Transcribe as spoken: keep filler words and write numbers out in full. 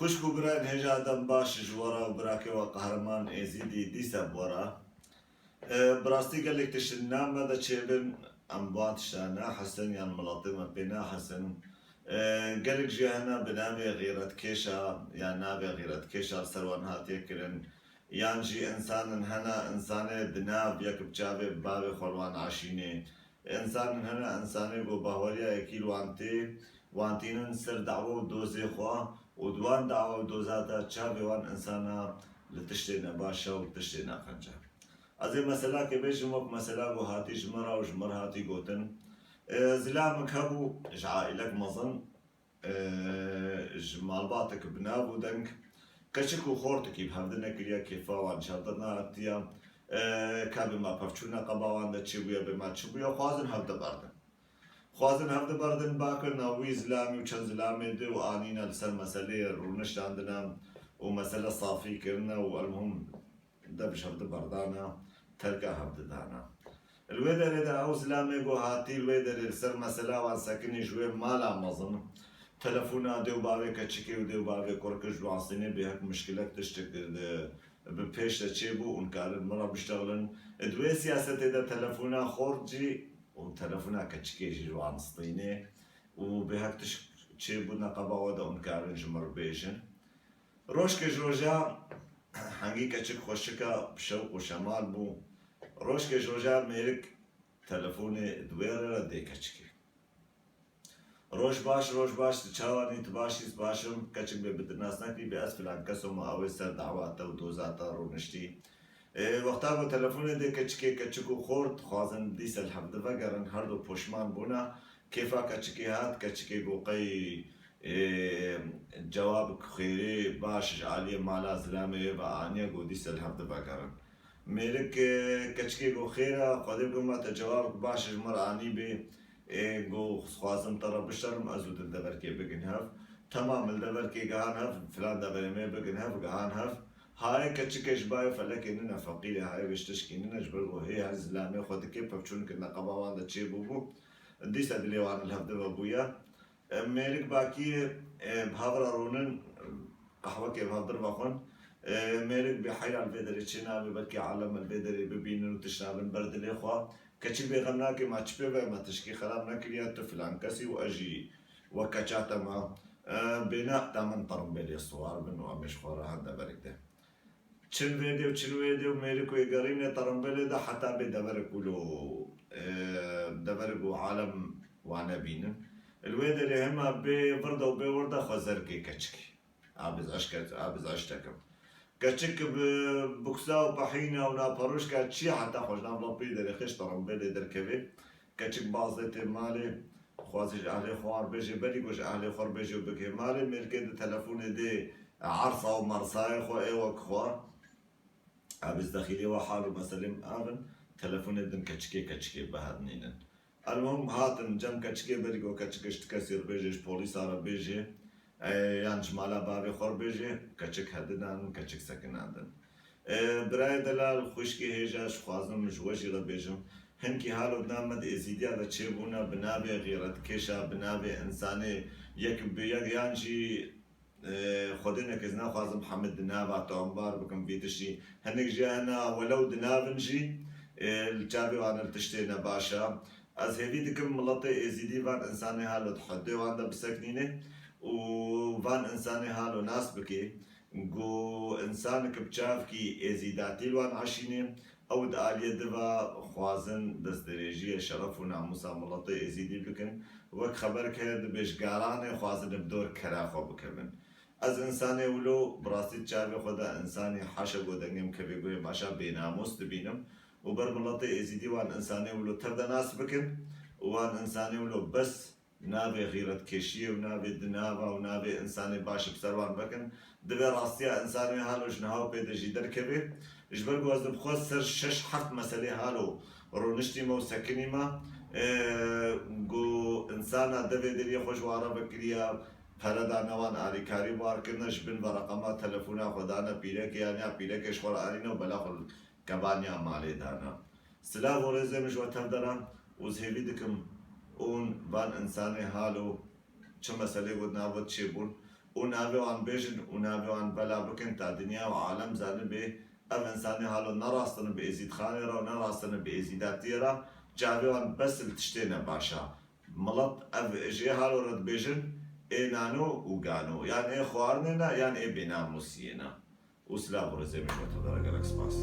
Xwişk û birayên hêja dem baş ji we re û birakê we Qehreman Êzîdî dîsa bi we re. E, bi rastî gelek tişt di nav me de çêbin, em bi wan tişta nahesin yan miletê me pê nahesin. E, gelek jî hene bi navê xîretkêşa yan navê xîretkêşa li ser wan hatiye kirin. Yan jî însanin hene, însanê di nav yek bi çavê bi bavê xwe li wan aşînê. Însanin hene, însanê ku baweriya yekî li wan tê, wan tînin ser dawa û dozê xwe û di wan dawa û doza de çavê wan însana li tiştê nebaş e û tiştê neqenc e. Ez ê meselakê bêjim wek mesela ku hatî ji min re û ji min re hatî gotin. E, zilamik hebû ji aîlek mezin, e, ji malbatek bi nav û deng, keçik û xortikî bi hevdine kiriye, kêfa wan ji hevdine hatiye, e, ka bê ma pevçûna qeba wan de çi bûye, bê ma çi bûye, xwazin hevdi berdin. Xwazin hevdi berdin, bakirina wî zilamî û çend zilamê di û anîne li ser meseleyê rûniştandine û mesele safî kirine û elmuhim dev ji hevdi berdana, terka hevdi dana. Li wê derê de ew zilamê ku hatî li wê derê li ser mesela wan sekinî ji wê mala mezin, telefona dê û bavê keçikê û dê û bavê kurikê ji wan stînê bê hek mişkilek tiştek, e, bi pêş de çêbû û nikarin min re biştexilin. Di wê siyasetê de telefona xort jî û telefona keçikê jî ji wan stînê û bê hek tişt çêbû neqeba we de û nikarin ji min re bêjin. Rojkê ji roja hengî keçik xweşika bi şewq û şemal bû. Rojkê ji roja mêrik telefonê di wê re re dê keçikê. Roj baş, roj baş, tu çawa nî, tu baş î, ez baş im, keçik bê bi nas nekirî, bê ez filan kes im, ew ê ser dawa te û doza te rûniştî. Ê, wexta ku telefonê dê keçikê, keçik û xort dixwazin dîsa li hev divegerin, her du poşman bûne, kêfa keçikê hat, keçikê got qey, ê, cewab xêrê baş ji aliyê mala zilamê wê ve aniye, got dîsa li hev divegerin. Mêrik, e, keçikê got xêr e, Xwedê got ma te cewabek baş ji min re anîbê. Ê, got, dixwazim te re bişerim, ez û tu li deverkê bigin hev. Temam, li deverkê gihan hev, filan deverê me bigin hev, gihan hev. Hayê keçikê ji bayê felekê nine feqîrê, hayê vê ji tişkî nine, ji ber ku hê her zilamê xwe dikê, pevçûn kirine qeba wan de çêbûbû. Dîsa dilê wan li hev dive bûye. E, mêrik bakiyê, e, bi hev re rûnin, qehwekê bi hev dir vexwin. E, mêrik bê heyra li vê derê çê nabe, belkî alem li vê derê bibînin û tişt nabin ber dilê xwe. Keçik bê xem nake, ma çi pê ve, ma tişkî xerab nekiriye, tu filan kesî û ez jî wek keça te me. E, bêne ta min terimbêlê siwar bin û em ê ji xwe re hev deverik de. Çin vê dê û çin wê dê û mêrik wê gerîne terimbêlê de heta bê deverek wilo, e, deverek û alem wane bînin. Li wê derê hema bê vir de û bê wir de xwe zer kê keçikê. Abiz eşket, abiz eştekim. Keçik bi buksa û pehîna û naperûşka çi heta xwe ji nav lapî derê xêş terimbêlê derkevê. Keçik baz dê tê malê, xwazî ji ehlê xwe re bêjê, berî ku ji ehlê xwe re bêjê û bigihê malê, mêrikê di telefonê dê ersa û mersayê xwe ê wek xwe. Ev iz dexîlê we hal û meselê min ev in, telefonê din keçikê keçikê bihev nînin. Elmuhim hatin cem keçikê, berî ku keçik ji ti kesî re bêjê, ji polîsa re bêjê, e, yan ji mala bavê xwe re bêjê, keçik hedinan, keçik sekinandin. E, birayê delal, xwişkê hêja, ez dixwazim ji we jî re bêjim. Hinkî halo di nav me di Êzîdiya de çêbûne bi navê xîretkêşa, bi navê însanê yek bi yek, yan jî, e, Xwedê neke ez naxwazim hemî di nava te ambar bikim vî tiştî. Hinek jî hene welew di nav in jî, e, li çavê wan li tiştê nebaş e. Ez hêvî dikim miletê Êzîdî van însanê halo di hudê wan de biseknîne û van însanê halo nas bike. Ku însanek bi çavkî êzîdatî li wan eşîne, ew di aliyê di ve xwazin destdirêjiyê şeref û namûsa miletê êzîdî bikin. Wek xeberek heye dibê ji garanê xwazin bi dor kera xwe bikevin. Ez însanê wilo bi rastî di çavê xwe de însanî, haşa ku dengê min kevê guhê, maşa bênamûs dibînim û ber miletê êzîdî wan însanê wilo tev de nas bikin û wan însanê wilo bes navê xîretkêşiyê û navê dinava û navê însanê baş bi ser wan vekin. Divê rastiya însanê halo ji niha û pê de jî derkeve. Ji ber ku ez bi xwe ser şeş heft meselê halo rûniştîme û sekinîme, e, ku însana devê deriyê xwe ji wan re vekiriye, pere dane wan, alîkarî bi wan kirine, ji bin ve reqema telefona xwe dane pîrekê, yan ya pîrekê ji xwe re anîne û bela xwe kebaniya malê dana. Silav û rêzê min ji we tev de re û ez hêvî dikim hûn van însanê halo çi meselê got nav we çêbûn, û navê wan bêjin û navê wan bela bikin ta dinya û alem zanibê ev însanê halo ne rastine bi Êzîdxanê re û ne rastine bi Êzîdatiyê re, çavê wan bes li tiştê ne baş e. Milet ev jê halo re dibêjin ê nano û gano, yan ê xwarinê ne, yan ê bênamûsiyê ne. Û silav û rêzê min ji we tê de re gelek spas.